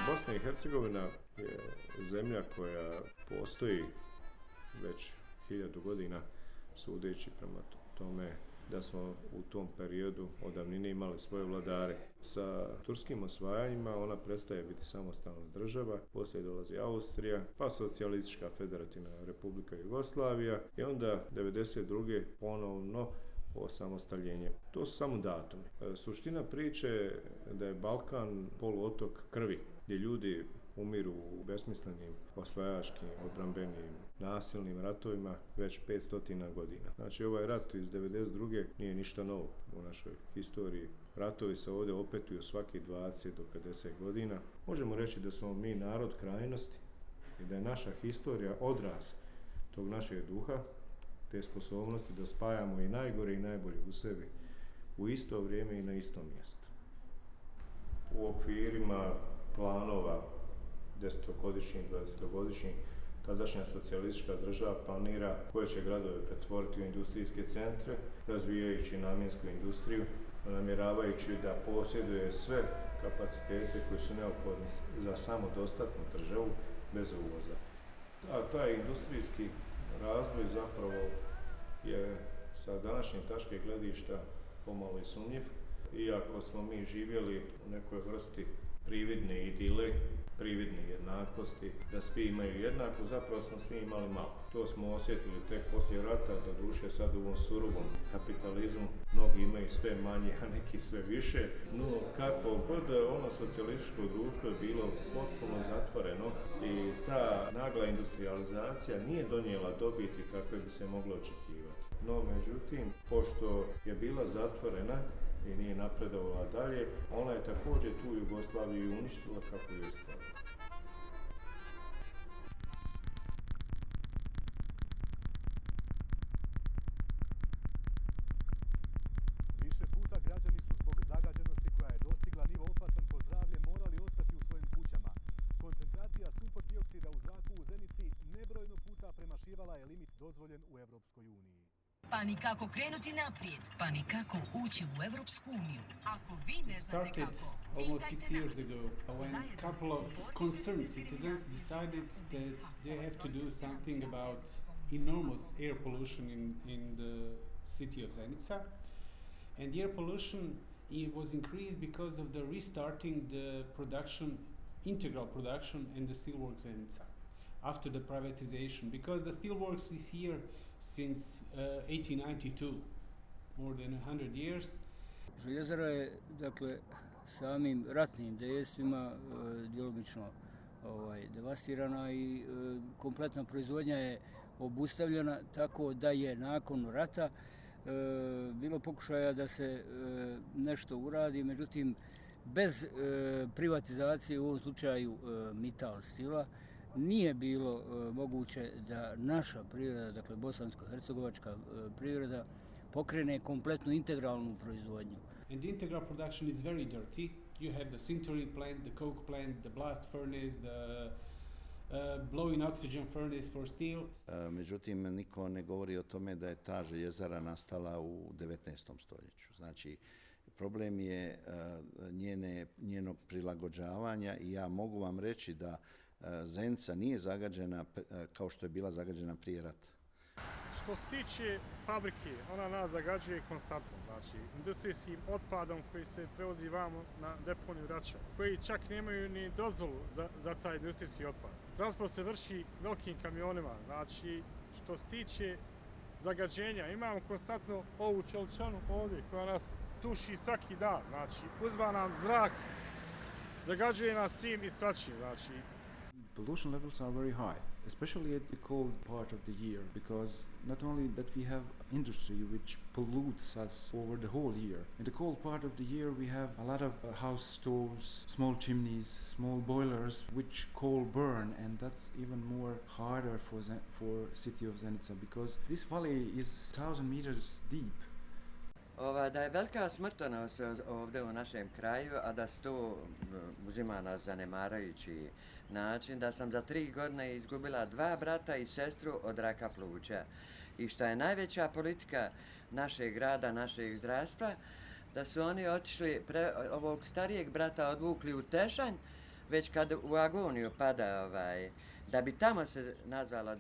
Bosna i Hercegovina je zemlja koja postoji već 1000 godina, sudeći prema tome da smo u tom periodu od davnine imali svoje vladare. Sa turskim osvajanjima ona prestaje biti samostalna država, poslije dolazi Austrija, pa Socijalistička federativna republika Jugoslavija i onda 1992. ponovno osamostaljenje. To su samo datumi. Suština priče je da je Balkan poluotok krvi, gdje ljudi umiru u besmislenim osvajačkim, odbrambenim, nasilnim ratovima već 500 godina. Znači ovaj rat iz 1992. nije ništa novo u našoj historiji. Ratovi se ovdje opetuju svaki 20 do 50 godina. Možemo reći da smo mi narod krajnosti i da je naša historija odraz tog našeg duha, te sposobnosti da spajamo i najgore i najbolje u sebi u isto vrijeme i na istom mjestu. U okvirima planova 10-godišnjih, 20-godišnjih, tadašnja socijalistička država planira koje će gradove pretvoriti u industrijske centre, razvijajući namjensku industriju, namjeravajući da posjeduje sve kapacitete koji su neophodni za samodostatnu državu bez uvoza. Taj industrijski razvoj zapravo je sa današnje tačke gledišta pomalo i sumnjiv, iako smo mi živjeli u nekoj vrsti prividne idile, prividne jednakosti, da svi imaju jednako, zapravo smo svi imali malo. To smo osjetili tek poslije rata, doduše sad u ovom surovom kapitalizmu, mnogi imaju sve manje, a neki sve više, no kako god ono socijalističko društvo je bilo potpuno zatvoreno i ta nagla industrializacija nije donijela dobiti kakve bi se moglo očekivati. No, međutim, pošto je bila zatvorena i nije napredovala dalje, ona je također tu Jugoslaviju uništila kako je stvarila. Više puta građani su zbog zagađenosti koja je dostigla nivo opasan po zdravlje morali ostati u svojim kućama. Koncentracija sumpor dioksida u zraku u Zenici nebrojno puta premašivala je limit dozvoljen u Europskoj uniji. Pa ni kako krenuti naprijed, pa ni kako ući u Evropsku uniju. Ako vi ne znate kako, almost 6 years ago, when a couple of concerned citizens decided that they have to do something about enormous air pollution in the city of Zenica. And air pollution was increased because of the restarting the production, integral production in the steelworks Zenica after the privatization, because the steelworks is here since 1892, more than 100 years. Željezara je, dakle, samim ratnim dejstvima djelomično devastirana i kompletna proizvodnja je obustavljena, tako da je nakon rata bilo pokušaja da se nešto uradi, međutim bez privatizacije, u ovom slučaju Mittal Stila, nije bilo moguće da naša privreda, dakle bosansko-hercegovačka privreda, pokrene kompletnu integralnu proizvodnju. And the integral production is very dirty. You have the sintering plant, the coke plant, the blast furnace, the blowing oxygen furnace for steel. Međutim, niko ne govori o tome da je ta željezara nastala u 19. stoljeću. Znači, problem je njeno prilagođavanja i ja mogu vam reći da Zenica nije zagađena kao što je bila zagađena prije rata. Što se tiče fabrike, ona nas zagađuje konstantno, znači industrijskim otpadom koji se prevozi vamo na deponiju Rača, koji čak nemaju ni dozvolu za taj industrijski otpad. Transport se vrši velikim kamionima, znači što se tiče zagađenja, imamo konstantno ovu čeličanu ovdje koja nas tuši svaki dan, znači uzma nam zrak, zagađuje nas svim i svačim, znači. Pollution levels are very high, especially at the cold part of the year, because not only that we have industry which pollutes us over the whole year. In the cold part of the year we have a lot of house stoves, small chimneys, small boilers which coal burn, and that's even more harder for city of Zenica because this valley is 1000 meters deep. Da je velika smrtnost ovdje u našem kraju, a da se to uzima na zanemarajući način, da sam za 3 godine izgubila 2 brata i sestru od raka pluća. I što je najveća politika našeg grada, našeg zdravstva, da su oni otišli, ovog starijeg brata odvukli u Tešanj, već kad u agoniju pada, da bi tamo se nazvalo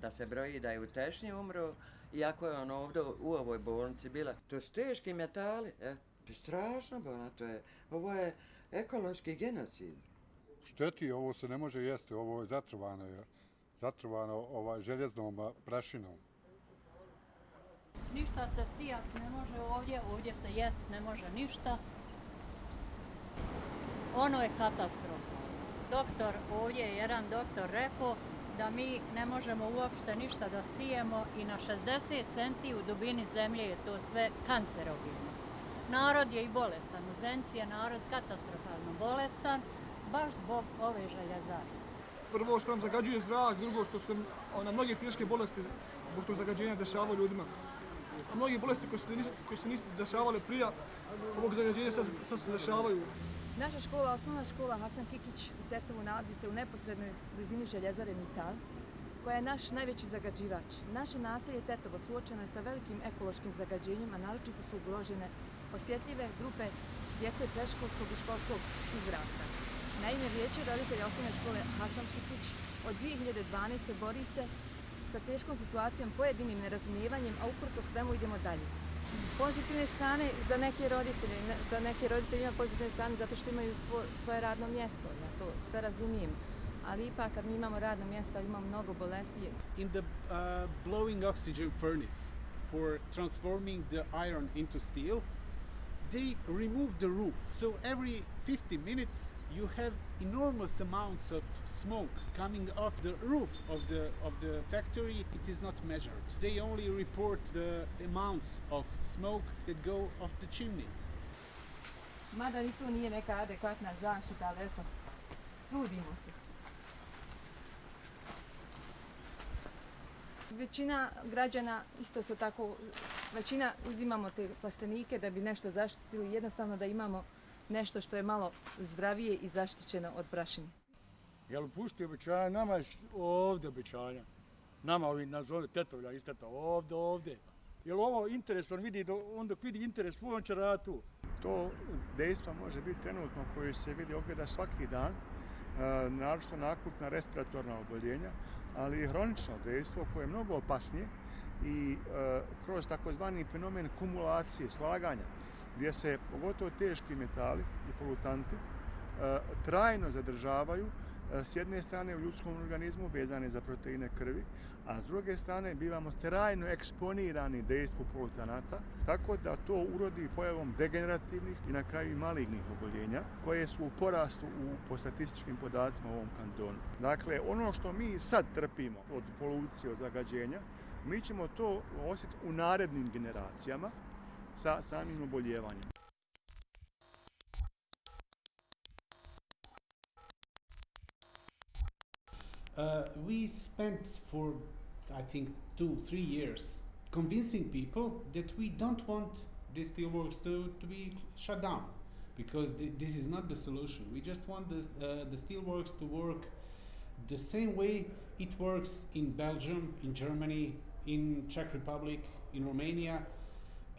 da se broji da je u Tešnji umro, iako je on ovdje u ovoj bolnici bila. To su teški metali, strašno bolno, ovo je ekološki genocid. Šteti, ovo se ne može jesti, ovo je zatrovano željeznom prašinom. Ništa se sijat ne može ovdje se jest ne može ništa. Ono je katastrofa. Ovdje je jedan doktor rekao da mi ne možemo uopšte ništa da sijemo i na 60 centi u dubini zemlje je to sve kancerogeno. Narod je i bolestan, u Zenici je narod katastrofalno bolestan, baš zbog ove željezare. Prvo što nam zagađuje zrak, drugo što se mnoge teške bolesti zbog tog zagađenja dešavaju ljudima. A mnoge bolesti koje se nisu dešavale prije ovog zagađenja sad se dešavaju. Naša škola, osnovna škola Hasan Kikić u Tetovu nalazi se u neposrednoj blizini željezare Mittal, koja je naš najveći zagađivač. Naše naselje Tetovo suočeno je sa velikim ekološkim zagađenjem, a naročito su ugrožene osjetljive grupe djece predškolskog i školskog uzrasta. Naime, Vijeće roditelja osnovne škole Hasan Kikić od 2012. bori se sa teškom situacijom, pojedinim nerazumijevanjem, a uprkos svemu idemo dalje. Pozitivne strane za neke roditelje ima pozitivne strane zato što imaju svoje radno mjesto, ja to sve razumijem. Ali ipak kad mi imamo radno mjesto, imamo mnogo bolesti. In the blowing oxygen furnace for transforming the iron into steel, they remove the roof. So every 50 minutes you have enormous amounts of smoke coming off the roof of the factory. It is not measured. They only report the amounts of smoke that go off the chimney. Mada ni tu nije neka adekvatna zaštita, ali eto, trudimo se. Većina građana isto se tako, većina uzimamo te plastenike da bi nešto zaštitili, jednostavno da imamo nešto što je malo zdravije i zaštićeno od prašine. Jel pusti obećanja, nama je ovdje obećanja. Nama ovi nazove Tetovlja isteta ovdje. Jel ovo interes, on dok vidi interes svoj, on će raditi tu. To dejstvo može biti trenutno koje se vidi ogleda svaki dan, naročito na akutna respiratorna oboljenja, ali i hronično dejstvo koje je mnogo opasnije i kroz takozvani fenomen kumulacije, slaganja, gdje se pogotovo teški metali i polutanti trajno zadržavaju s jedne strane u ljudskom organizmu vezane za proteine krvi, a s druge strane bivamo trajno eksponirani dejstvu polutanata, tako da to urodi pojavom degenerativnih i na kraju i malignih oboljenja koje su u porastu po statističkim podacima u ovom kantonu. Dakle, ono što mi sad trpimo od polucije, od zagađenja, mi ćemo to osjetiti u narednim generacijama sa samim oboljevanjem. We spent for, I think, 2-3 years convincing people that we don't want the steelworks to be shut down, because this is not the solution. We just want the steelworks to work the same way it works in Belgium, in Germany, in Czech Republic, in Romania,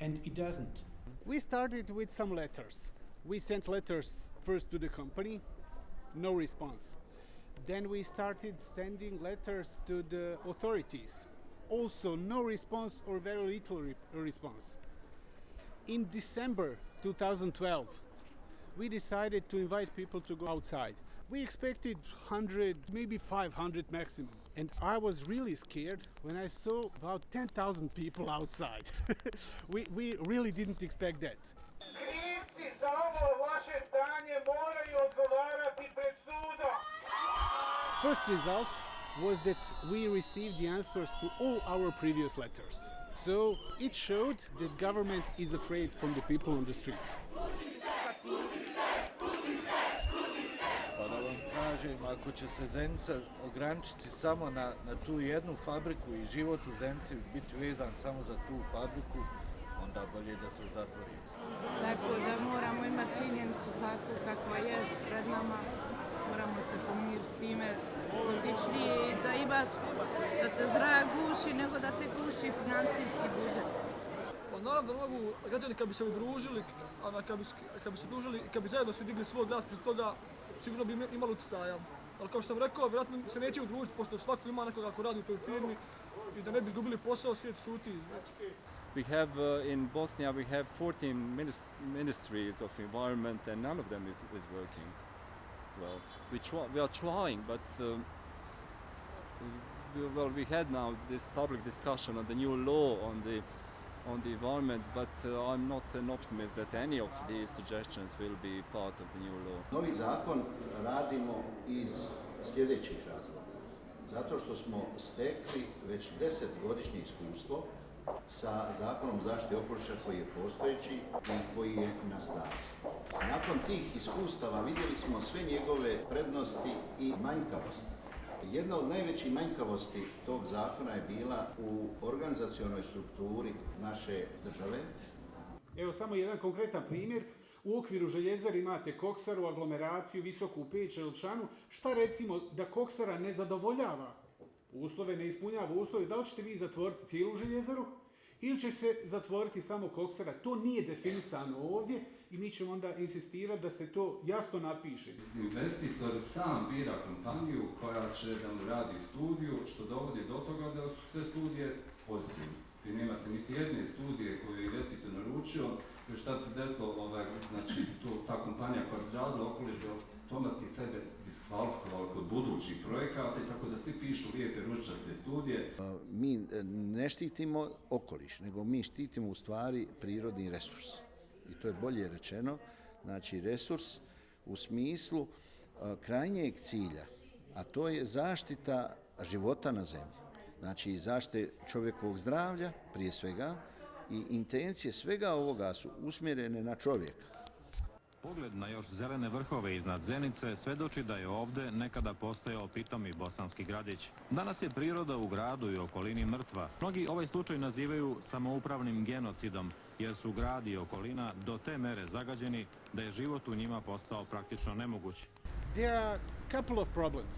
and it doesn't. We started with some letters. We sent letters first to the company, no response. Then we started sending letters to the authorities. Also no response or very little response. In December 2012, we decided to invite people to go outside. We expected 100, maybe 500 maximum. And I was really scared when I saw about 10,000 people outside. we really didn't expect that. Krivci za ovo vaše stanje moraju odgovarati pred sudom. First result was that we received the answers to all our previous letters. So it showed that government is afraid from the people on the street. Pa da vam kažem, ako će se Zenica ograničiti samo na tu jednu fabriku i život u Zenici biti vezan samo za tu fabriku, onda bolje da se zatvori. Tako da moramo imati činjenicu kakva je pred nama, moramo se pomiriti s time logičnije i da imaš, da te zrak guši nego da te guši financijski budžet. Pa naravno da mogu građani kad bi se udružili, kad bi se udružili i kad bi zajedno svi digli svoj glas protiv toga, sigurno bi imali utjecaja. Ali kao što sam rekao, vjerojatno se neće udružiti, pošto svako ima nekoga ko radi u toj firmi i da ne bi izgubili posao, svijet šuti. We have in Bosnia we have 14 ministries of environment and none of them is working well. We are trying, but we had now this public discussion on the new law on the environment, but I'm not an optimist that any of these suggestions will be part of the new law. Novi zakon radimo iz sljedećih razloga. Zato što smo stekli već 10-godišnje iskustvo sa zakonom zaštite okoliša koji je postojeći i koji je na snazi. Nakon tih iskustava vidjeli smo sve njegove prednosti i manjkavosti. Jedna od najvećih manjkavosti tog zakona je bila u organizacionoj strukturi naše države. Evo samo jedan konkretan primjer. U okviru željezara imate koksaru, aglomeraciju, visoku peć, Elčanu. Šta recimo da koksara ne zadovoljava uslove, ne ispunjava uslove, da li ćete vi zatvoriti cijelu željezaru ili će se zatvoriti samo koksara? To nije definisano ovdje i mi ćemo onda insistirati da se to jasno napiše. Investitor sam bira kompaniju koja će da mu radi studiju, što dovodi do toga da su sve studije pozitivne. Vi nemate niti jedne studije koju je investitor naručio, jer šta se desilo, znači ta kompanija koja je izradila okoliš bi automatski sebe diskvalifikovala kod budućih projekata i tako da svi pišu lijepe ružičaste studije. Mi ne štitimo okoliš, nego mi štitimo u stvari prirodni resurs. I to je bolje rečeno, znači resurs u smislu krajnjeg cilja, a to je zaštita života na zemlji. Znači zaštite čovjekovog zdravlja prije svega i intencije svega ovoga su usmjerene na čovjeka. Pogled na još zelene vrhove iznad Zenice svjedoči da je ovdje nekada postojao pitomi bosanski gradić. Danas je priroda u gradu i okolini mrtva. Mnogi ovaj slučaj nazivaju samoupravnim genocidom, jer su grad i okolina do te mere zagađeni da je život u njima postao praktično nemoguć. There are a couple of problems.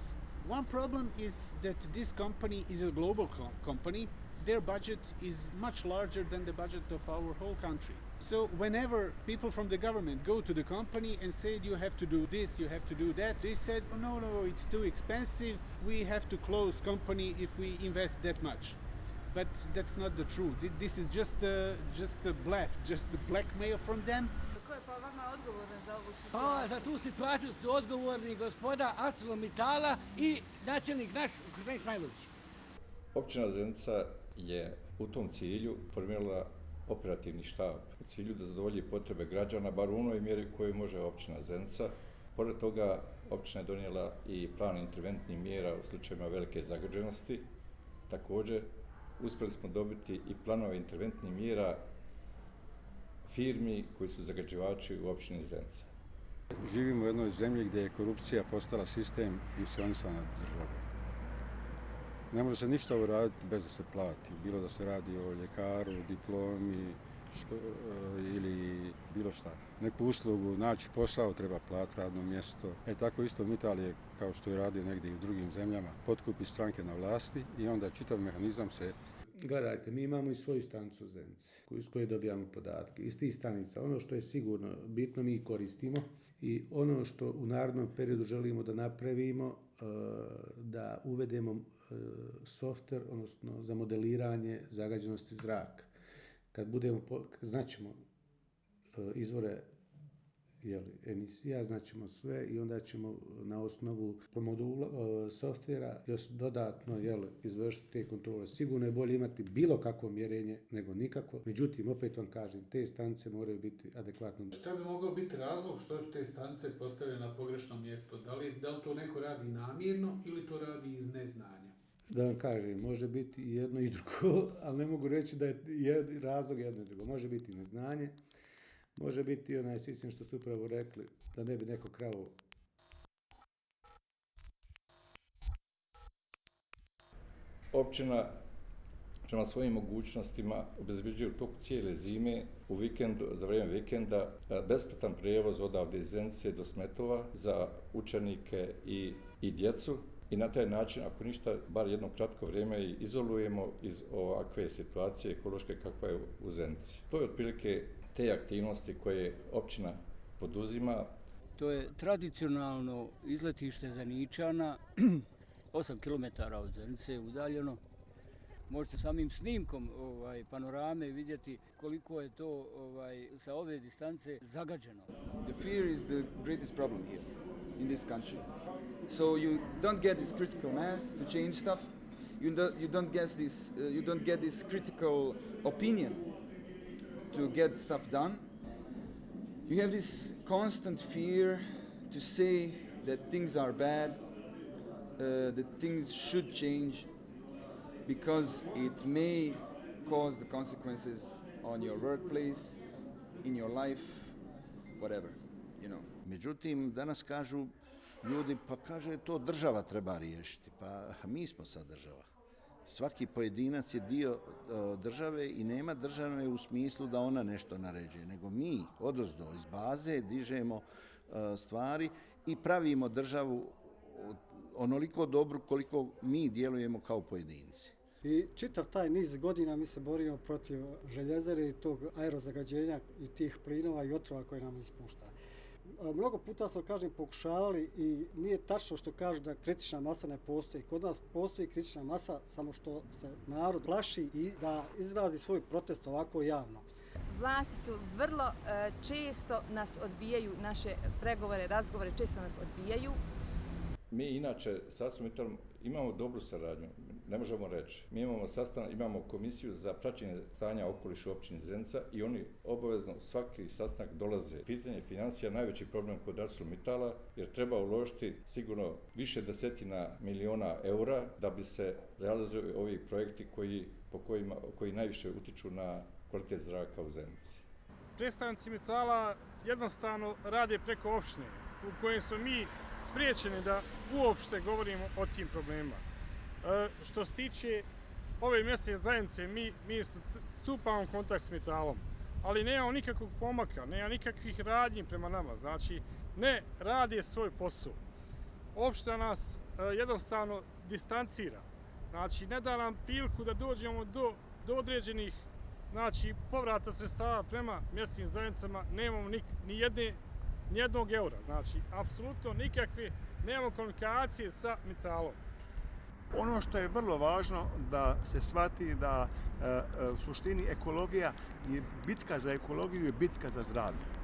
One problem is that this company is a global company. Their budget is much larger than the budget of our whole country. So whenever people from the government go to the company and say you have to do this, you have to do that, they said, oh, no, it's too expensive. We have to close company if we invest that much. But that's not the truth. This is just a bluff, just the blackmail from them. Ko je pa vama odgovoran za ovu situaciju? Pa za tu situaciju su odgovorni gospoda ArcelorMittala i načelnik naš Husein Ismailović. Općina Zenica je u tom cilju formirala operativni štab u cilju da zadovolji potrebe građana, bar u onoj mjeri koju može općina Zenica. Pored toga, općina je donijela i plan interventnih mjera u slučajevima velike zagađenosti. Također, uspjeli smo dobiti i planove interventnih mjera firmi koji su zagađivači u općini Zenica. Živimo u jednoj zemlji gdje je korupcija postala sistem funkcionisanja države. Ne može se ništa uraditi bez da se plati, bilo da se radi o ljekaru, diplomi ili bilo šta. Neku uslugu, naći posao, treba platiti radno mjesto. Tako isto u Italiji, kao što je radio negdje i u drugim zemljama, potkupi stranke na vlasti i onda čitav mehanizam se... Gledajte, mi imamo i svoju stanicu u Zenici, iz koje dobijamo podatke. Iz tih stanica, ono što je sigurno bitno, mi koristimo i ono što u narednom periodu želimo da napravimo, da uvedemo softver, odnosno za modeliranje zagađenosti zraka. Kad budemo, znaćemo izvore emisija, znaćemo sve i onda ćemo na osnovu modula softvera još dodatno izvršiti te kontrole. Sigurno je bolje imati bilo kakvo mjerenje nego nikako. Međutim, opet vam kažem, te stanice moraju biti adekvatno. Šta bi mogao biti razlog što su te stanice postavljene na pogrešno mjesto? Da li to neko radi namjerno ili to radi iz neznanja? Da vam kažem, može biti i jedno i drugo, ali ne mogu reći da je razlog jedno i drugo. Može biti neznanje, može biti onaj sistem što ste upravo rekli, da ne bi neko krao. Općina prema svojim mogućnostima obezbeđuju u toku cijele zime za vrijeme vikenda besplatan prijevoz odavde iz Zenice do Smetova za učenike i djecu. I na taj način, ako ništa, bar jedno kratko vrijeme izolujemo iz ovakve situacije ekološke kakva je u Zenici. To je otprilike te aktivnosti koje općina poduzima. To je tradicionalno izletište Zeničana, 8 km od Zenice udaljeno. Možete samim snimkom panorame vidjeti koliko je to sa ove distance zagađeno. The fear is the greatest problem here in this country. So you don't get this critical mass to change stuff. You don't get this critical opinion to get stuff done. You have this constant fear to say that things are bad, that things should change, because it may cause the consequences on your workplace, in your life, whatever, you know. Međutim, danas kažu ljudi, pa kaže to država treba riješiti, pa mi smo sad država. Svaki pojedinac je dio države i nema države u smislu da ona nešto naređuje, nego mi odozdo iz baze dižemo stvari i pravimo državu onoliko dobru koliko mi djelujemo kao pojedinci. I čitav taj niz godina mi se borimo protiv željezare i tog aerozagađenja i tih plinova i otrova koje nam ispušta. Mnogo puta smo, kažem, pokušavali i nije tačno što kažu da kritična masa ne postoji. Kod nas postoji kritična masa, samo što se narod plaši i da izrazi svoj protest ovako javno. Vlasti su vrlo često nas odbijaju, naše pregovore, razgovore često nas odbijaju. Mi inače s ArcelorMittalom imamo dobru saradnju, ne možemo reći. Mi imamo komisiju za praćenje stanja okoliša u općini Zenica i oni obavezno svaki sastanak dolaze. Pitanje financija je najveći problem kod ArcelorMittala jer treba uložiti sigurno više desetina miliona eura da bi se realizovali ovi projekti koji najviše utiču na kvalitet zraka u Zenici. Predstavnici Mittala jednostavno rade preko opštine u kojem smo mi spriječeni da uopšte govorimo o tim problemima. Što se tiče ove mjesne zajednice, mi stupamo u kontakt s Mittalom, ali nemamo nikakvog pomaka, nema nikakvih radnji prema nama, znači ne radi svoj posao. Opština nas jednostavno distancira, znači ne da nam priliku da dođemo do određenih povrata sredstava prema mjesnim zajednicama, nemamo ni jednog eura, znači apsolutno nikakve, nemamo komunikacije sa Mittalom. Ono što je vrlo važno da se shvati da u suštini ekologija je bitka za ekologiju i bitka za zdravlje.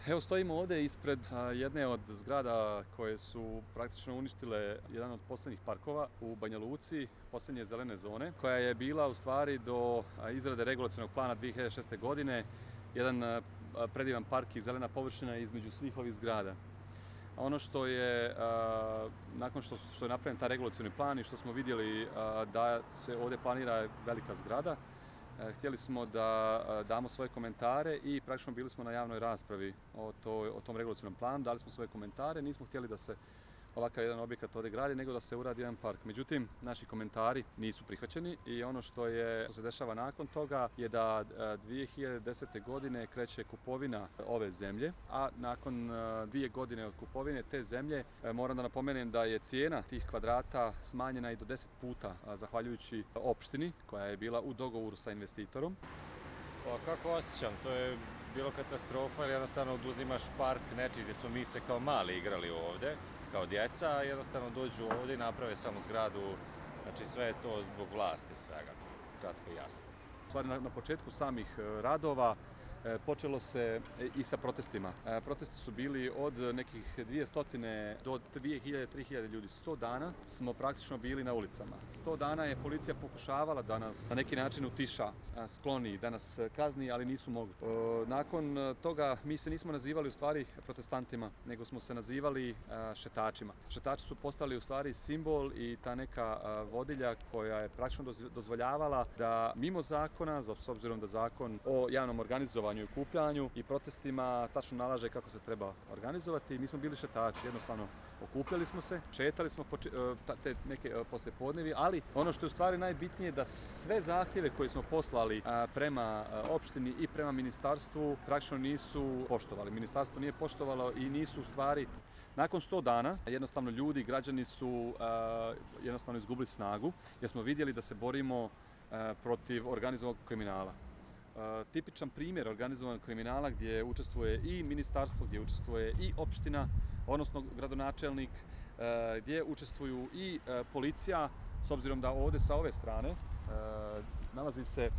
Evo stojimo ovdje ispred jedne od zgrada koje su praktično uništile jedan od posljednjih parkova u Banja Luci, posljednje zelene zone, koja je bila u stvari do izrade regulacionog plana 2006. godine jedan predivan park i zelena površina između svih ovih zgrada. Ono što je, nakon što je napravljen taj regulacioni plan i što smo vidjeli da se ovdje planira velika zgrada, htjeli smo da damo svoje komentare i praktično bili smo na javnoj raspravi o tom regulacionom planu, dali smo svoje komentare, nismo htjeli da se ovakav jedan objekat ovdje gradi, nego da se uradi jedan park. Međutim, naši komentari nisu prihvaćeni i ono što se dešava nakon toga je da 2010. godine kreće kupovina ove zemlje, a nakon 2 godine od kupovine te zemlje moram da napomenem da je cijena tih kvadrata smanjena i do 10 puta, zahvaljujući opštini koja je bila u dogovoru sa investitorom. Pa kako osjećam, to je bilo katastrofa jer jednostavno oduzimaš park nečiji gdje smo mi se kao mali igrali ovdje, kao djeca, jednostavno dođu ovdje i naprave samo zgradu, znači sve je to zbog vlasti svega, kratko i jasno. U stvari na početku samih radova počelo se i sa protestima. Protesti su bili od nekih 200 do 2000-3000 ljudi. 100 dana smo praktično bili na ulicama. 100 dana je policija pokušavala da nas na neki način utiša, skloni, da nas kazni, ali nisu mogli. Nakon toga mi se nismo nazivali u stvari protestantima, nego smo se nazivali šetačima. Šetači su postali u stvari simbol i ta neka vodilja koja je praktično dozvoljavala da mimo zakona, s obzirom da zakon o javnom organizovanju i okupljanju i protestima tačno nalaže kako se treba organizovati, mi smo bili šetači, jednostavno okupljali smo se, šetali smo te neke poslijepodnevi, ali ono što je u stvari najbitnije da sve zahtjeve koje smo poslali prema opštini i prema ministarstvu praktično nisu poštovali. Ministarstvo nije poštovalo i nisu u stvari nakon 100 dana jednostavno ljudi, građani su jednostavno izgubili snagu jer smo vidjeli da se borimo protiv organizovanog kriminala. Tipičan primjer organizovanog kriminala gdje učestvuje i ministarstvo, gdje učestvuje i opština, odnosno gradonačelnik, gdje učestvuju i policija, s obzirom da ovdje sa ove strane nalazi se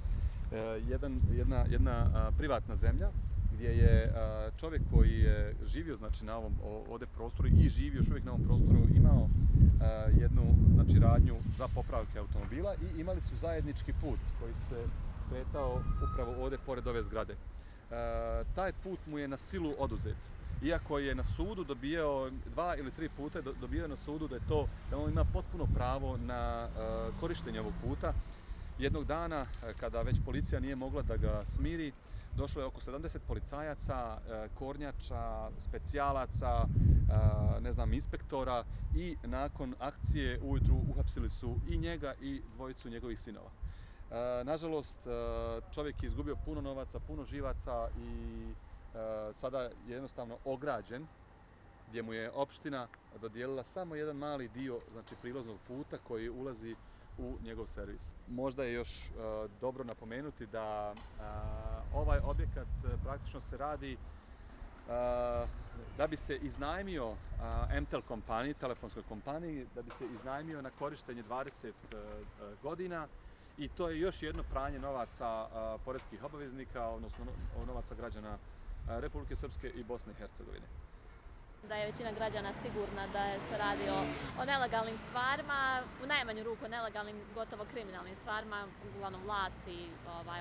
jedna privatna zemlja gdje je čovjek koji je živio znači, na ovom ovdje prostoru i živi još uvijek na ovom prostoru imao jednu znači, radnju za popravke automobila i imali su zajednički put koji se kretao upravo ovdje pored ove zgrade. Taj put mu je na silu oduzet. Iako je na sudu dobijao 2 ili 3 puta, dobio je na sudu da on ima potpuno pravo na korištenje ovog puta. Jednog dana, kada već policija nije mogla da ga smiri, došlo je oko 70 policajaca, kornjača, specijalaca, inspektora i nakon akcije ujutru uhapsili su i njega i dvojicu njegovih sinova. Nažalost, čovjek je izgubio puno novaca, puno živaca i sada je jednostavno ograđen, gdje mu je opština dodijelila samo jedan mali dio znači, prilaznog puta koji ulazi u njegov servis. Možda je još dobro napomenuti da ovaj objekat praktično se radi da bi se iznajmio MTEL kompaniji, telefonskoj kompaniji, da bi se iznajmio na korištenje 20 godina i to je još jedno pranje novaca poreskih obaveznika, odnosno novaca građana Republike Srpske i Bosne i Hercegovine. Da je većina građana sigurna da se radi o nelegalnim stvarima, u najmanju ruku nelegalnim, gotovo kriminalnim stvarima, uglavnom vlasti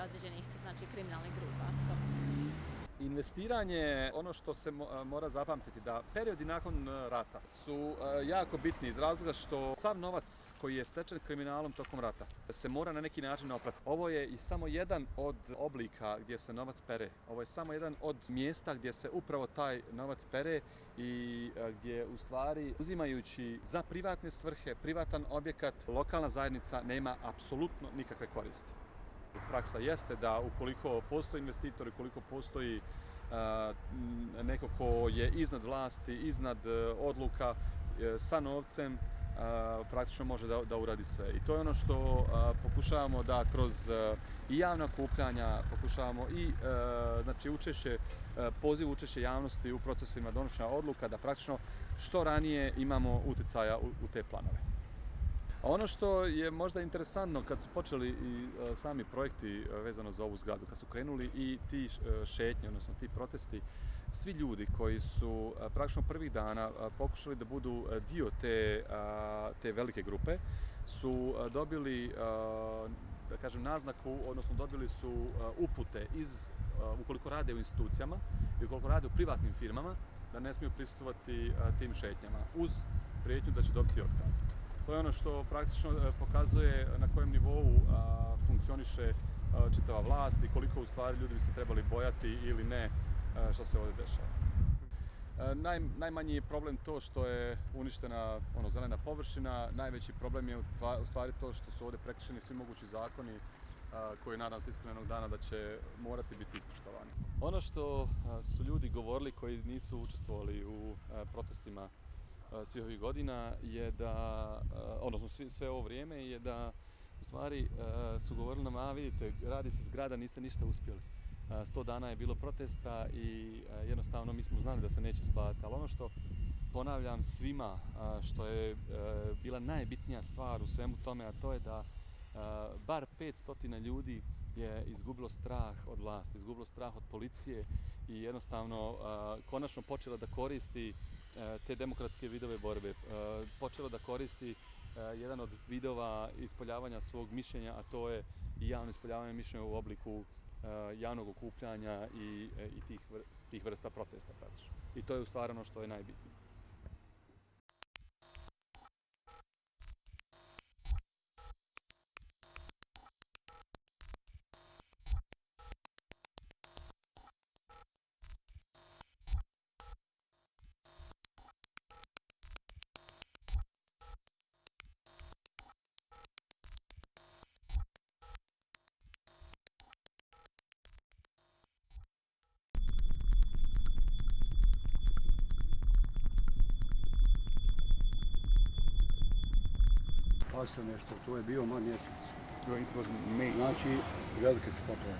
određenih znači, kriminalnih grupa. Investiranje, ono što se mora zapamtiti, da periodi nakon rata su jako bitni iz razloga što sav novac koji je stečen kriminalom tokom rata se mora na neki način opratiti. Ovo je i samo jedan od oblika gdje se novac pere. Ovo je samo jedan od mjesta gdje se upravo taj novac pere i gdje u stvari uzimajući za privatne svrhe, privatan objekat, lokalna zajednica nema apsolutno nikakve koristi. Praksa jeste da ukoliko postoji investitor, ukoliko postoji neko ko je iznad vlasti, iznad odluka sa novcem, praktično može da uradi sve. I to je ono što pokušavamo da kroz i javna okupljanja, pokušavamo i znači, poziv učešće javnosti u procesima donošenja odluka, da praktično što ranije imamo utjecaja u te planove. A ono što je možda interesantno kad su počeli i sami projekti vezano za ovu zgradu, kad su krenuli i ti šetnje, odnosno ti protesti, svi ljudi koji su praktično prvih dana pokušali da budu dio te velike grupe su dobili da kažem, naznaku, odnosno dobili su upute ukoliko rade u institucijama i ukoliko rade u privatnim firmama, da ne smiju prisustvovati tim šetnjama uz prijetnju da će dobiti otkaz. To je ono što praktično pokazuje na kojem nivou funkcioniše čitava vlast i koliko u stvari ljudi bi se trebali bojati ili ne što se ovdje dešava. Najmanji je problem to što je uništena zelena površina, najveći problem je u stvari to što su ovdje prekršeni svi mogući zakoni koji nadam se iskrenog dana da će morati biti ispoštovani. Ono što su ljudi govorili koji nisu učestvovali u protestima svih ovih godina je da, odnosno sve ovo vrijeme je da u stvari su govorili nam, vidite, radi se zgrada, niste ništa uspjeli. 100 dana je bilo protesta i jednostavno mi smo znali da se neće isplatiti, ali ono što ponavljam svima, što je bila najbitnija stvar u svemu tome, a to je da bar 500 ljudi je izgubilo strah od vlasti, izgubilo strah od policije i jednostavno konačno počela da koristi te demokratske vidove borbe, počela da koristi jedan od vidova ispoljavanja svog mišljenja, a to je i javno ispoljavanje mišljenja u obliku javnog okupljanja i tih vrsta protesta praktično. I to je u stvari ono što je najbitnije. Pasio nešto, to je bio maj mjesec. It was May. Znači, velike su poplave.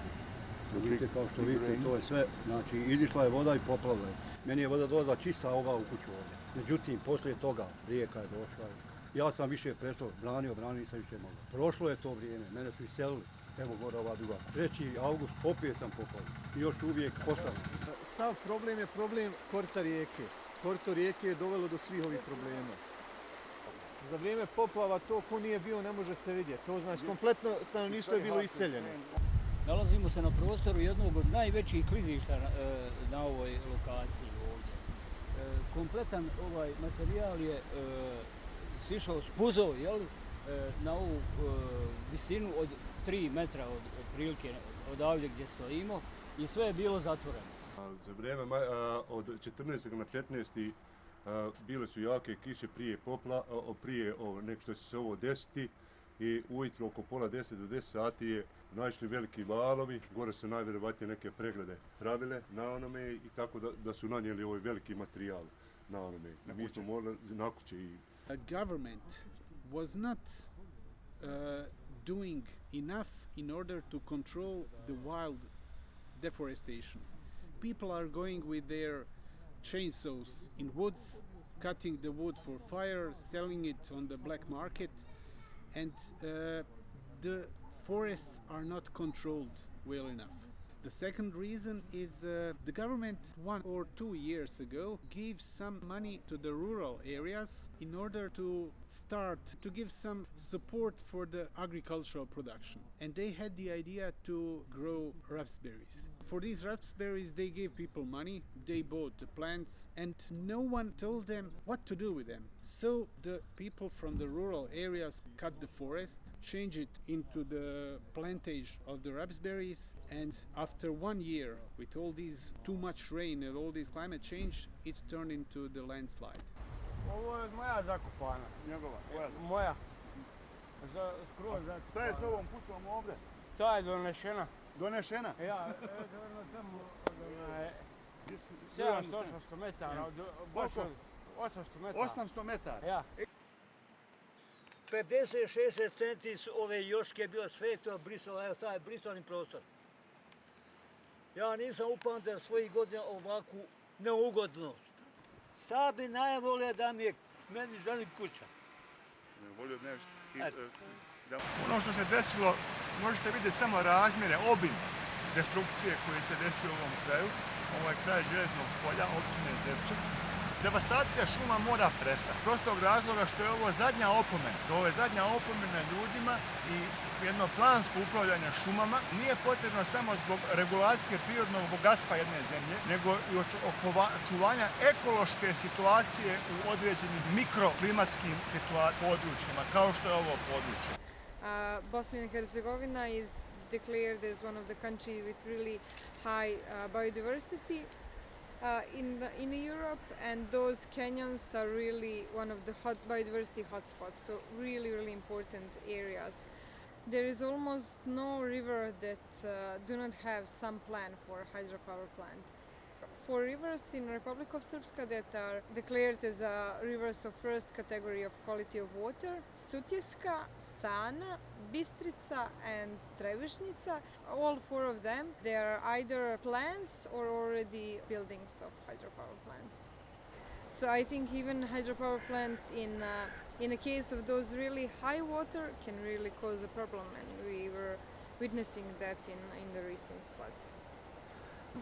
Vidite, kao što vidite, to je sve, znači, izišla je voda i poplavila je. Meni je voda dolazila čista ova u kuću ovdje. Međutim, poslije toga, rijeka je došla. Ja sam više prestao, branio, nisam više mogao. Prošlo je to vrijeme, mene su iselili. Evo gore ova druga. 3. august opet sam poplavio. I još uvijek postavljam. Sav problem je problem korita rijeke. Korito rijeke je dovelo do svih ovih problema. Za vrijeme poplava to ko nije bio ne može se vidjeti. To znači kompletno stanovništvo je bilo iseljeno. Nalazimo se na prostoru jednog od najvećih klizišta na ovoj lokaciji ovdje. Kompletan ovaj materijal je sišao s puzov, na ovu visinu od 3 metra otprilike odavdje gdje stojimo i sve je bilo zatvoreno. Za vrijeme od 14. na 15. bile su jake kiše prije nego što će se ovo desiti i ujutro oko pola 10 do 10 sati je naišli veliki valovi, gore su najvjerovatnije neke preglede pravile na onome i tako da su nanijeli ovaj veliki materijal na onome. Mi smo morali na kuće. Government was not doing enough in order to control the wild deforestation. People are going with their chainsaws in woods, cutting the wood for fire, selling it on the black market, and the forests are not controlled well enough. The second reason is the government 1 or 2 years ago gave some money to the rural areas in order to start to give some support for the agricultural production. And they had the idea to grow raspberries. For these raspberries they gave people money, they bought the plants, and no one told them what to do with them. So the people from the rural areas cut the forest, change it into the plantage of the raspberries, and after 1 year, with all these too much rain and all this climate change, it turned into the landslide. Ovo je moja zakopana. Njegova? Moja. Skroz zakopana. Šta je s ovom kućom ovdje? Ta je donešena. Donešena? Ja, tamo 700-800 metara. 800 metara. 800 metara? Ja. 50-60 centi su ove joške bilo sve to brisalo, evo sad je brisani prostor. Ja nisam upamtio svojih godina ovakvu neugodnost. Sad bi najvolio da mi je meni želi kuća. Ono što se desilo, možete vidjeti samo razmjere, obim destrukcije koje se desilo u ovom kraju. Ovo je kraj Željeznog polja, općine Zepče. Devastacija šuma mora prestati. Prostog razloga što je ovo zadnja opomena. Ovo je zadnja opomena ljudima i jedno plansko upravljanje šumama nije potrebno samo zbog regulacije prirodnog bogatstva jedne zemlje, nego i očuvanja ekološke situacije u određenim mikroklimatskim područjima, kao što je ovo područje. Bosnia and Herzegovina is declared as one of the countries with really high biodiversity in Europe, and those canyons are really one of the biodiversity hotspots, so really important areas. There is almost no river that do not have some plan for hydropower plant. 4 rivers in Republic of Srpska that are declared as rivers of first category of quality of water: Sutjeska, Sana, Bistrica and Trevišnica. All 4 of them, they are either plants or already buildings of hydropower plants. So I think even hydropower plant in in the case of those really high water can really cause a problem, and we were witnessing that in the recent floods.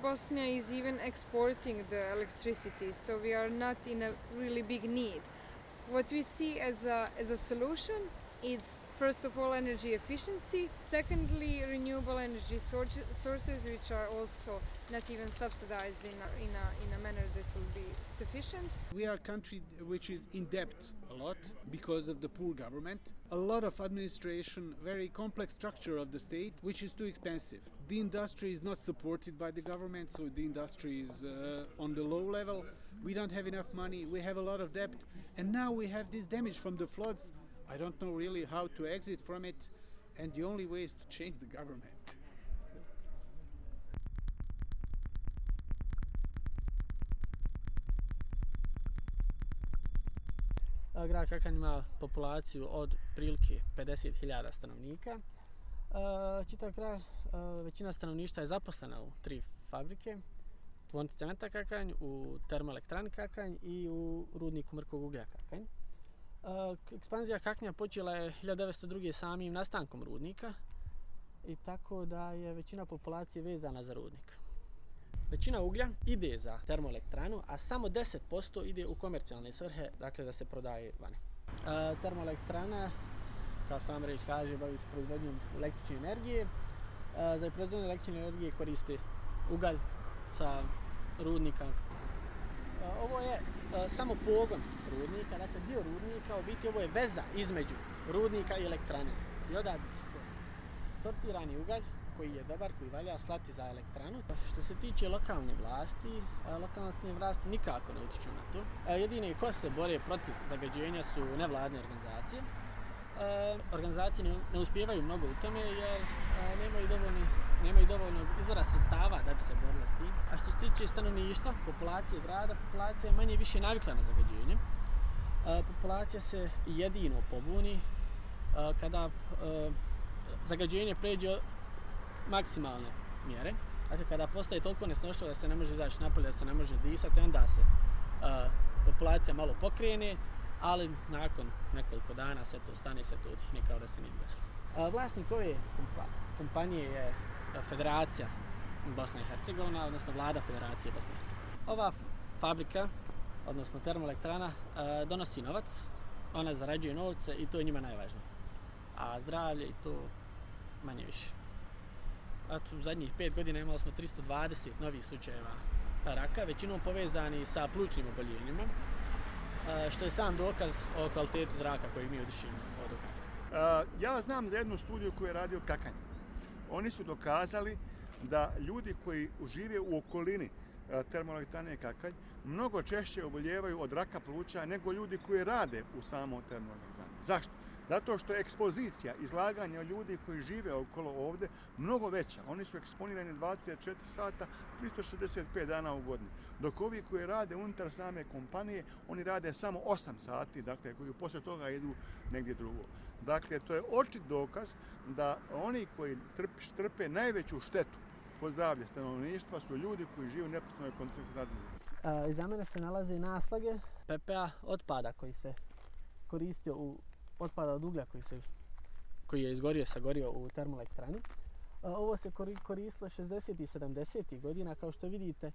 Bosnia is even exporting the electricity, so we are not in a really big need. What we see as a solution, it's first of all energy efficiency, secondly renewable energy sources which are also not even subsidized in a manner that will be sufficient. We are a country which is in debt a lot because of the poor government. A lot of administration, very complex structure of the state, which is too expensive. The industry is not supported by the government, so the industry is on the low level. We don't have enough money, we have a lot of debt, and now we have this damage from the floods. I don't know really how to exit from it, and the only way is to change the government. Grad Kakanj ima populaciju od prilike 50.000 stanovnika. Čitav kraj, većina stanovništva je zaposlena u 3 fabrike, tvornici cementa Kakanj, u termoelektrani Kakanj i u rudniku mrkog uglja Kakanj. Ekspanzija Kaknja počela je 1902. samim nastankom rudnika i tako da je većina populacije vezana za rudnik. Većina uglja ide za termoelektranu, a samo 10% ide u komercijalne svrhe, dakle da se prodaje vani. Termoelektrana, kao sam reč kaže, bavi se proizvodnjom električne energije. Za proizvodnju električne energije koristi ugalj sa rudnika. Ovo je samo pogon rudnika, dakle dio rudnika, u biti ovo je veza između rudnika i elektrane. I odavde sortirani ugalj koji je dobar, koji valja slati za elektranu. Što se tiče lokalne vlasti nikako ne utiču na to. Jedini ko se bore protiv zagađenja su nevladine organizacije. Organizacije ne uspijevaju mnogo u tome jer nemaju dovoljno izvora sredstava da bi se borile s tim. A što se tiče stanovništva, populacije grada, populacija je manje više navikla na zagađenje. Populacija se jedino pobuni kada zagađenje pređe maksimalne mjere. Dakle, kada postaje toliko nesnošljivo da se ne može izaći napolje, da se ne može disati, onda se populacija malo pokrene, ali nakon nekoliko dana sve to stane, sve to utihne kao da se nije desilo. Vlasnik ove kompanije je Federacija Bosna i Hercegovina, odnosno Vlada Federacije Bosne i Hercegovine. Ova fabrika, odnosno termoelektrana, donosi novac, ona zarađuje novce i to je njima najvažnije. A zdravlje i to manje više. U zadnjih 5 godina imali smo 320 novih slučajeva raka, većinom povezani sa plućnim oboljenjima, što je sam dokaz o kvaliteti zraka koji mi udišimo od Kakanja. Ja znam za jednu studiju koju je radio Kakanj. Oni su dokazali da ljudi koji žive u okolini termoelektrane Kakanj mnogo češće oboljevaju od raka pluća nego ljudi koji rade u samom termoelektrani. Zašto? Zato što je ekspozicija, izlaganja ljudi koji žive okolo ovdje mnogo veća. Oni su eksponirani 24 sata, 365 dana u godini. Dok ovi koji rade unutar same kompanije, oni rade samo 8 sati, dakle, koji poslije toga idu negdje drugo. Dakle, to je očit dokaz da oni koji trpe najveću štetu po zdravlje stanovništva su ljudi koji žive u neposrednoj koncentraciji. Iza mene se nalaze naslage PPA otpada koji se koristio otpada od uglja koji je izgorio, sagorio u termoelektrani. Ovo se koristilo 60. i 70. godina. Kao što vidite,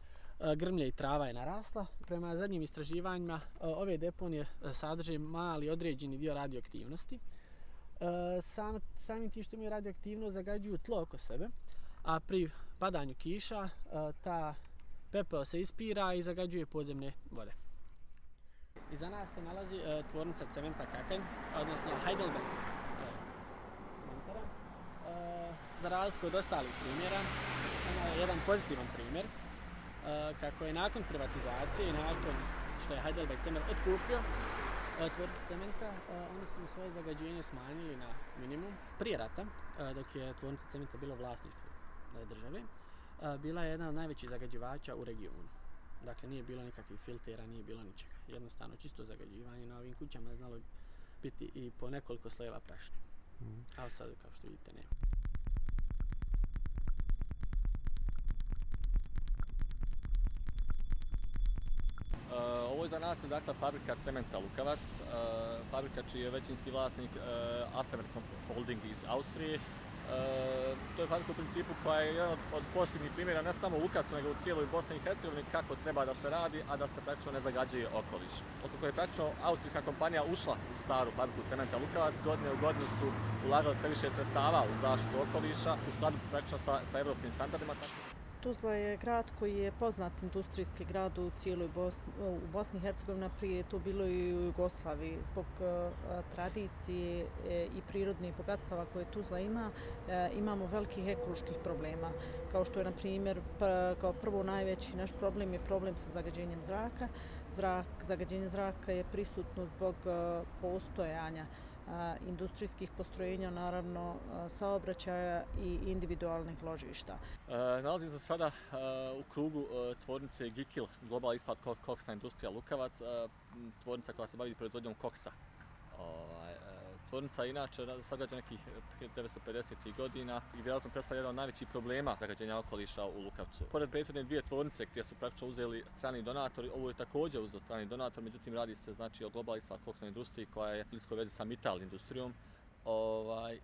grmlje i trava je narasla. Prema zadnjim istraživanjima, ove deponije sadrže mali određeni dio radioaktivnosti. Samim tim što imaju radioaktivnost zagađuju tlo oko sebe, a pri padanju kiša ta pepeo se ispira i zagađuje podzemne vode. Iza nas se nalazi tvornica cementa Kakanj, odnosno Heidelberg cementara. Za razliku od ostalih primjera, ona je jedan pozitivan primjer, kako je nakon privatizacije i nakon što je Heidelberg cement otkupio tvornicu cementa, oni su svoje zagađenje smanjili na minimum. Prije rata, dok je tvornica cementa bila u vlasništvu države, bila je jedna od najvećih zagađivača u regionu. Dakle, nije bilo nikakvih filtera, nije bilo ničega. Jednostavno, čisto zagađivanje. Na ovim kućama je znalo biti i po nekoliko slojeva prašine. A sad, kao što vidite, nema. Ovo Ovo je za nas dakle fabrika cementa Lukavac, fabrika čiji je većinski vlasnik Asemer Holding iz Austrije. To je fabrika u principu koja je jedan od pozitivnih primjera ne samo u Lukavcu nego u cijeloj Bosni i Hercegovini kako treba da se radi, a da se praktično ne zagađuje okoliš. Otkako je praktično austrijska kompanija ušla u staru fabriku cementa Lukavac, godine u godinu su ulagali sve više sredstava u zaštitu okoliša u skladu praktično sa europskim standardima. Tuzla je grad koji je poznat industrijski grad u cijeloj Bosni i Hercegovini, prije je to bilo i u Jugoslaviji. Zbog tradicije i prirodnih bogatstava koje Tuzla ima, imamo velikih ekoloških problema. Kao što je, na primjer, kao prvo najveći naš problem je problem sa zagađenjem zraka. Zagađenje zraka je prisutno zbog postojanja industrijskih postrojenja, naravno saobraćaja i individualnih ložišta. Nalazimo se sada u krugu tvornice Gikil, Global Ispat Koksa Industrija Lukavac, tvornica koja se bavi proizvodnjom koksa. Tvornica je inače sagrađena nekih 1950. godina i vjerojatno predstavlja jedan od najvećih problema zagađenja okoliša u Lukavcu. Pored prethodne dvije tvornice gdje su praktično uzeli strani donatori, ovo je također uzeo strani donator, međutim radi se znači o Global Ispat Koksa Industriji koja je blisko vezi sa Mittal industrijom.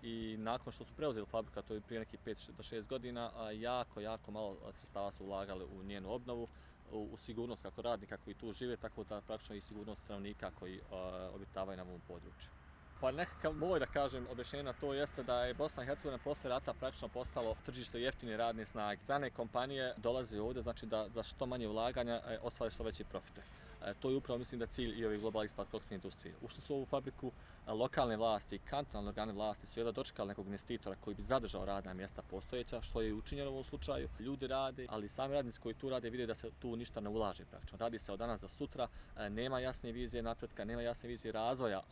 I nakon što su preuzeli fabrika, to je prije nekih 5 do 6 godina, jako malo sredstava su ulagali u njenu obnovu, u sigurnost kako radnika koji tu žive, tako da praktično i sigurnost stanovnika koji obitavaju na ovom području. Pa nekakav moj, da kažem, objašnjenje na to jeste da je Bosna i Hercegovina poslije rata praktično postalo tržište jeftine radne snage. Strane kompanije dolaze ovdje, znači da za što manje ulaganja ostvare što veće profite. To je upravo, mislim, da cilj i ovih Global Ispat Koksa Industrije. Ušli su u ovu fabriku, lokalne vlasti i kantonalne organe vlasti su jedva dočekali nekog investitora koji bi zadržao radna mjesta postojeća, što je učinjeno u ovom slučaju. Ljudi rade, ali sami radnici koji tu rade vide da se tu ništa ne ulaže praktično. Radi se od danas do sutra, nema jasne vizije napretka, nema jasne vizije razvoja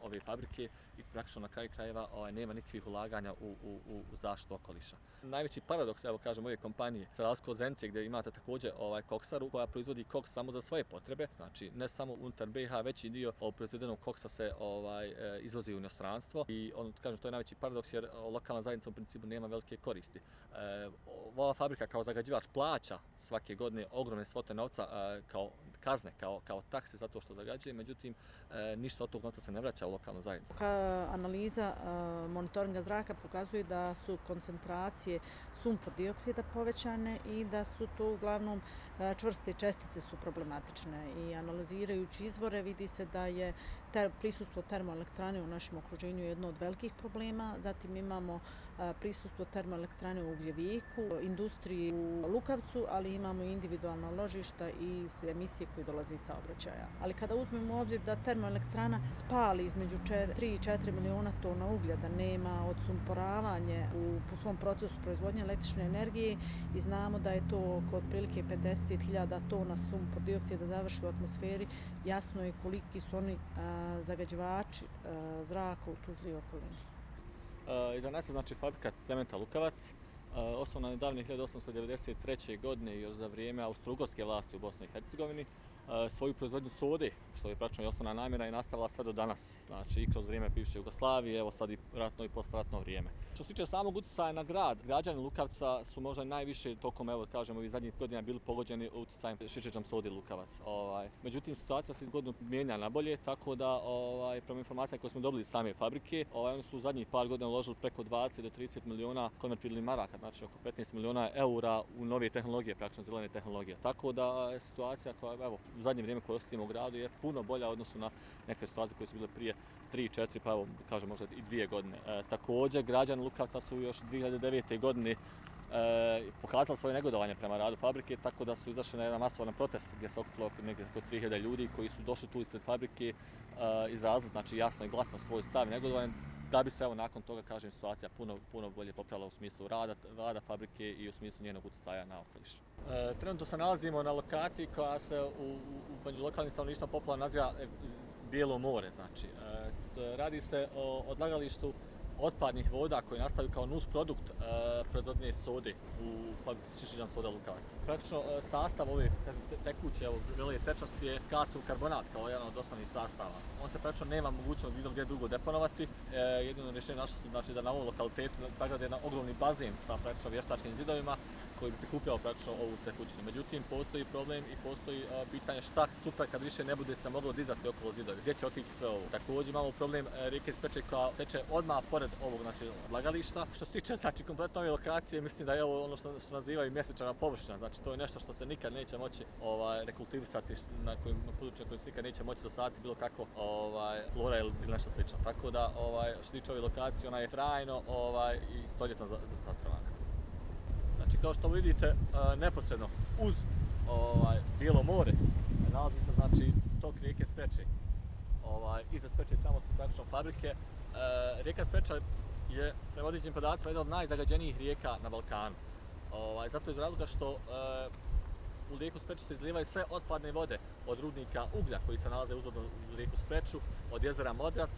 ove fabrike i praktično na kraju krajeva nema nikakvih ulaganja u zaštitu okoliša. Najveći paradoks, evo kažem, ove kompanije, za razliku od Zenice gdje imate također koksaru koja proizvodi koks samo za svoje potrebe, znači ne samo unutar BiH, veći dio proizvedenog koksa se izvozi u inostranstvo i kažem, to je najveći paradoks jer lokalna zajednica u principu nema velike koristi. Ova fabrika kao zagađivač plaća svake godine ogromne svote novca kao kazne, kao takse zato što zagađuje, međutim ništa od tog novca se ne vraća u lokalnu zajednicu. Analiza monitoringa zraka pokazuje da su koncentracije sumpor dioksida povećane i da su to uglavnom čvrste čestice su problematične i analizirajući izvore vidi se da je prisustvo termoelektrane u našem okruženju jedno od velikih problema. Zatim imamo prisustvo termoelektrane u Ugljeviku, industriji u Lukavcu, ali imamo i individualna ložišta i emisije koje dolaze iz saobraćaja. Ali kada uzmemo u obzir da termoelektrana spali između 3 i 4 miliona tona uglja, da nema odsumporavanje u svom procesu proizvodnje električne energije i znamo da je to oko otprilike 50.000 tona sumpor dioksida završi u atmosferi, jasno je koliki su oni zagađivači zraka u Tuzli i okolini. Iza nas je znači fabrika cementa Lukavac, osnovana je davne 1893. godine još za vrijeme austro-ugarske vlasti u Bosni i Hercegovini. Svoju proizvodnju sode, što je praktično i osnovna namjera, i nastavila sve do danas, znači i kroz vrijeme bivše Jugoslavije, evo sad i ratno i postratno vrijeme. Što se tiče samog utjecaja na grad, građani Lukavca su možda najviše tokom, evo kažemo, ovih zadnjih godina bili pogođeni utjecajem šećernom sode Lukavac. Međutim, situacija se iz godinu mijenja na bolje, tako da prema informacijama koje smo dobili iz same fabrike, oni su u zadnjih par godina uložili preko 20 do 30 miliona konvertibilnih maraka, znači oko 15 miliona eura u nove tehnologije, praktično zelene tehnologije. Tako da je situacija koja, evo, u zadnje vrijeme koje osjetimo u gradu je puno bolja u odnosu na neke situacije koje su bile prije 3, 4, pa evo kažem možda i 2 godine. Također građani Lukavca su još 2009. godine pokazali svoje negodovanje prema radu fabrike, tako da su izašli na jedan masovan protest gdje se okupilo negdje oko 3000 ljudi koji su došli tu ispred fabrike izrazili znači jasno i glasno svoj stav i negodovanje, da bi se evo nakon toga, kažem, situacija puno bolje popravila u smislu rada fabrike i u smislu njenog utjecaja na okoliš. Trenutno se nalazimo na lokaciji koja se među lokalnim stanovništvom popularno naziva Bijelo more. Znači, radi se o odlagalištu otpadnih voda koji nastaju kao nusprodukt proizvodnje sode u fabrici Šišiljan soda Lukavac. Praktično sastav ove tekuće vrele tečnosti je kalcijum karbonat kao jedan od osnovnih sastava. On se praktično nema mogućnost bilo gdje drugo deponovati. Jedino rješenje naše su znači, da na ovom lokalitetu sagrade jedan ogromni bazen sa praktično vještačkim zidovima koji bi prikupljao praktično ovu tekućinu. Međutim, postoji problem i postoji pitanje šta sutra kad više ne bude se moglo dizati okolo zidovi. Gdje će otići sve ovo? Također imamo problem rijeke Speče koja teče odmah pored ovog znači, odlagališta. Što se tiče znači, kompletno ove lokacije, mislim da je ovo ono što nazivaju mjesečna površina. Znači to je nešto što se nikad neće moći rekultivisati na području koje se nikad neće moći zasaditi bilo kako flora ili nešto slično. Tako da što se tiče ove lokacije, ona je trajno i stoljetno zatrovana. Znači kao što vidite neposredno uz Bijelo more nalazi se znači tok rijeke Speče. Iza Speče tamo su praktično fabrike. Rijeka Speča je prema određenim podacima jedna od najzagađenijih rijeka na Balkanu. Zato iz razloga što u rijeku Spreču se izlijevaju sve otpadne vode od rudnika uglja koji se nalaze uzvodno u rijeku Spreču, od jezera Modrac,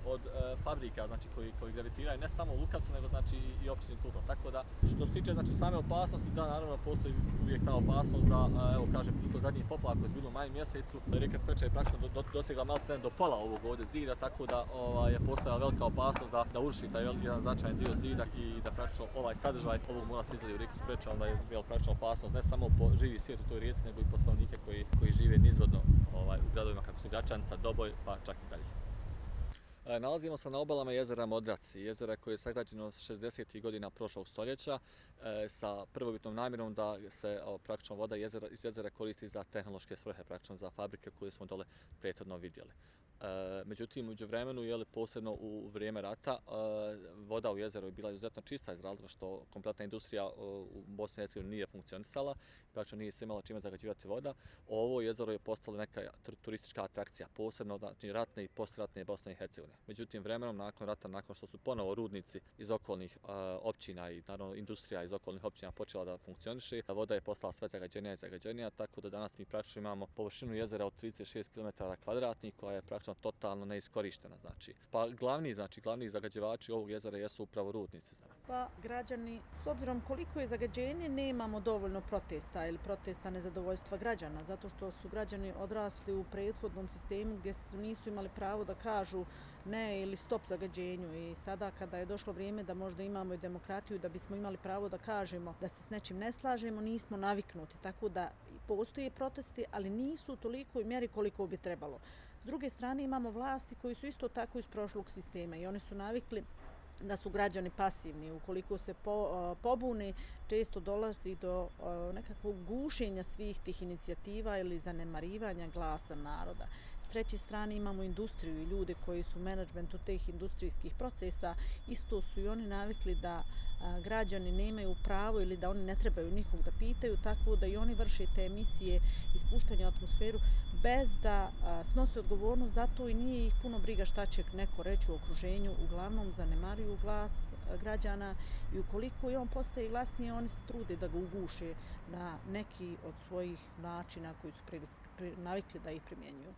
od fabrika znači, koji gravitiraju ne samo u Lukavcu nego znači i općini Tuzla. Tako da što se tiče znači, same opasnosti, da naravno postoji uvijek ta opasnost da evo kažem prilikom zadnjih poplava koji su bili u maju mjesecu, rijeka Spreča je praktično dosegla maltene do pola ovog ovdje zida, tako da je postojala velika opasnost da uruši taj jedan značajan dio zida i da praktično ovaj sadržaj ovog mora se izlije u rijeku Spreča, onda je bila praktično opasnost ne samo po živi svijet u toj rijeci, nego i po stanovnike koji žive nizvodno u gradovima kako su Gračanica, Doboj, pa čak i dalje. Nalazimo se na obalama jezera Modrac, jezera koje je sagrađeno 60. godina prošlog stoljeća sa prvobitnom namjerom da se praktično voda iz jezera koristi za tehnološke svrhe, praktično za fabrike koje smo dole prethodno vidjeli. Međutim, u međuvremenu, posebno u vrijeme rata, voda u jezeru je bila izuzetno čista iz razloga što kompletna industrija u Bosni i Hercegovini nije funkcionisala, praktično nije se imala čime zagađivati voda. Ovo jezero je postalo neka turistička atrakcija, posebno znači, ratne i postratne Bosne i Hercegovine. Međutim, vremenom nakon rata, nakon što su ponovo rudnici iz okolnih općina i naravno industrija iz okolnih općina počela da funkcioniše, voda je postala sve zagađenija i zagađenija, tako da danas mi praktično imamo površinu jezera od 36 km2 koja je praktično totalno neiskorištena. Znači. Pa glavni zagađivači ovog jezera jesu upravo rudnici. Pa građani, s obzirom koliko je zagađenje, nemamo dovoljno protesta ili protesta nezadovoljstva građana, zato što su građani odrasli u prethodnom sistemu gdje nisu imali pravo da kažu ne ili stop zagađenju i sada kada je došlo vrijeme da možda imamo i demokratiju, da bismo imali pravo da kažemo da se s nečim ne slažemo, nismo naviknuti, tako da postoje protesti, ali nisu u tolikoj mjeri koliko bi trebalo. S druge strane imamo vlasti koji su isto tako iz prošlog sistema i oni su navikli da su građani pasivni. Ukoliko se pobune, često dolazi do nekakvog gušenja svih tih inicijativa ili zanemarivanja glasa naroda. S treće strane imamo industriju i ljude koji su u menadžmentu tih industrijskih procesa. Isto su i oni navikli da građani nemaju pravo ili da oni ne trebaju nikog da pitaju, tako da i oni vrše te emisije ispuštanja u atmosferu bez da snose odgovornost za to i nije ih puno briga šta će neko reći u okruženju, uglavnom zanemaruju glas građana i ukoliko i on postaje glasniji, oni se trude da ga uguše na neki od svojih načina koji su navikli da ih primjenjuju.